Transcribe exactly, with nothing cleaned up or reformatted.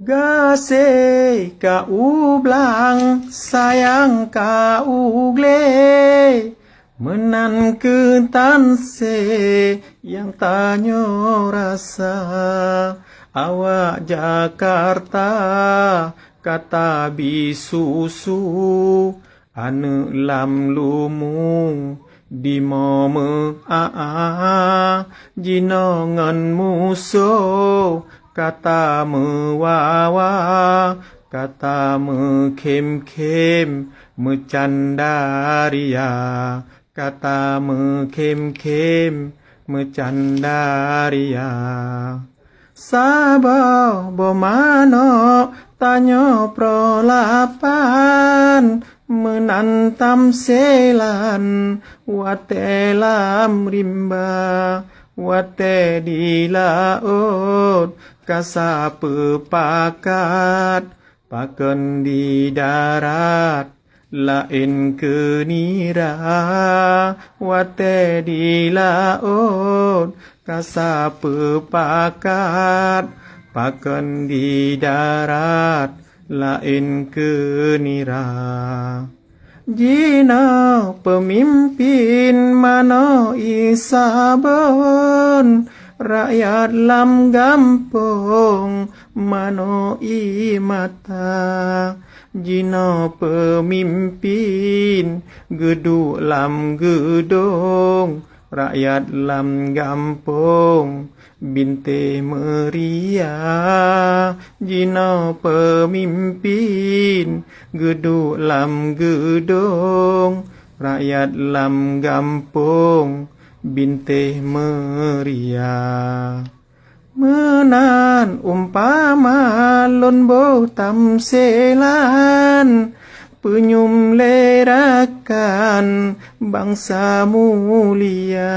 Gaséh ka u blang, sayang ka u glé, meunan kheueh tanséh nyang tanyoe rasa. Awak Jakarta ka tabi susu, aneuëk lam lumu dimoe meu-a-a, jinoe ngon musoh ka tameuwa-wa, ka tameukhém-khém meucanda ria, ka tameukhém-khém meucanda ria. Saboh boh manok tanyoe proh lapan, meunan tamsélan watée lam rimba, watée di laôt ka sapeupakat, pakon di darat laén keu nira, watée di laôt ka sapeupakat, pakon di darat laén keu nira. Jinoe peumimpén manoe ié sabon, rakyat lam gampông manoe ié mata. Jinoe peumimpén geuduek lam geudong, rakyat lam gampông bintéh meuria. Jinoe peumimpén geuduek lam geudong, rakyat lam gampông bintéh meuria. Meunan umpama lôn boh tamsélan, peunyum lé rakan bansa mulia.